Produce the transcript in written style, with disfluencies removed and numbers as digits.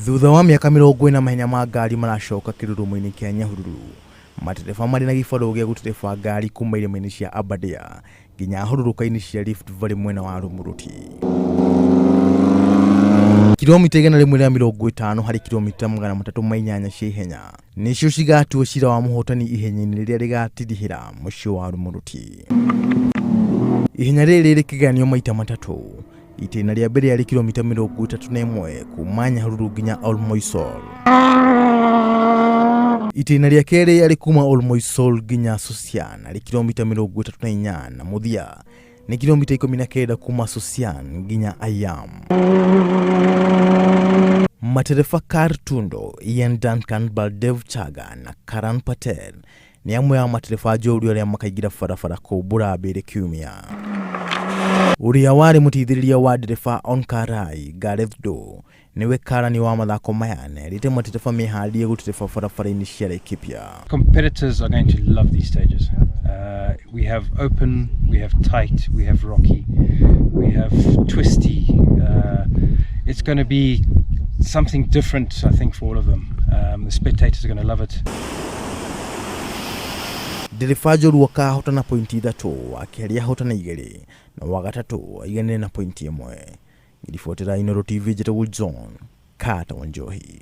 Thutha wa mĩaka 40 mahenya ma ngari maracoka kĩrurumo-inĩ kĩa Nyahururu. Matereba marĩ na gĩbarũa gĩa gũtereba ngari kuma irĩma-inĩ cia Aberdare nginya hũrũrũka-inĩ cia Rift Valley mwena wa Rumuruti. Kilomita 150 harĩ kilomita 308 cia ihenya nĩcio cigatua cira wa mũhotani ihenya-inĩ rĩrĩa rĩgatirihĩra mũciĩ wa Rumuruti. Ihenya rĩrĩ rĩkĩgeranio maita matatũ. Itĩna rĩa mbere rĩarĩ kilomita 31 kuma Nyahururu nginya Olmoisol. Itĩna rĩa kerĩ rĩarĩ kuma Olmoisol nginya Sosian arĩ kilomita 34 na mũthia nĩ kilomita 19 kuma Sosian nginya Ayam. Matereba Kartundo, Ian Duncan, Baldev Chaga na Karan Patel nĩ amwe a matereba njorua arĩa makaingĩra barabara kũmbũra mbĩrĩ kiumia. Ũrĩa warĩ mũteithĩrĩria wa ndereba Onkar Rai, Gareth Doe, nĩwe karani wa mathako maya na erĩte matereba meharĩrie gũtereba barabara-inĩ cia Laikipia. Competitors are going to love these stages. We have open, we have tight, we have rocky, we have twisty. It's going to be something different, I think, for all of them. The spectators are going to love it. Ndereba njorua akahotana pointi ithatũ, wa kerĩ ahotana igĩrĩ na wa gatatũ aiganĩre na pointi ĩmwe. Ngĩribotera Inooro TV, njĩtagwo John Carter Wanjohi.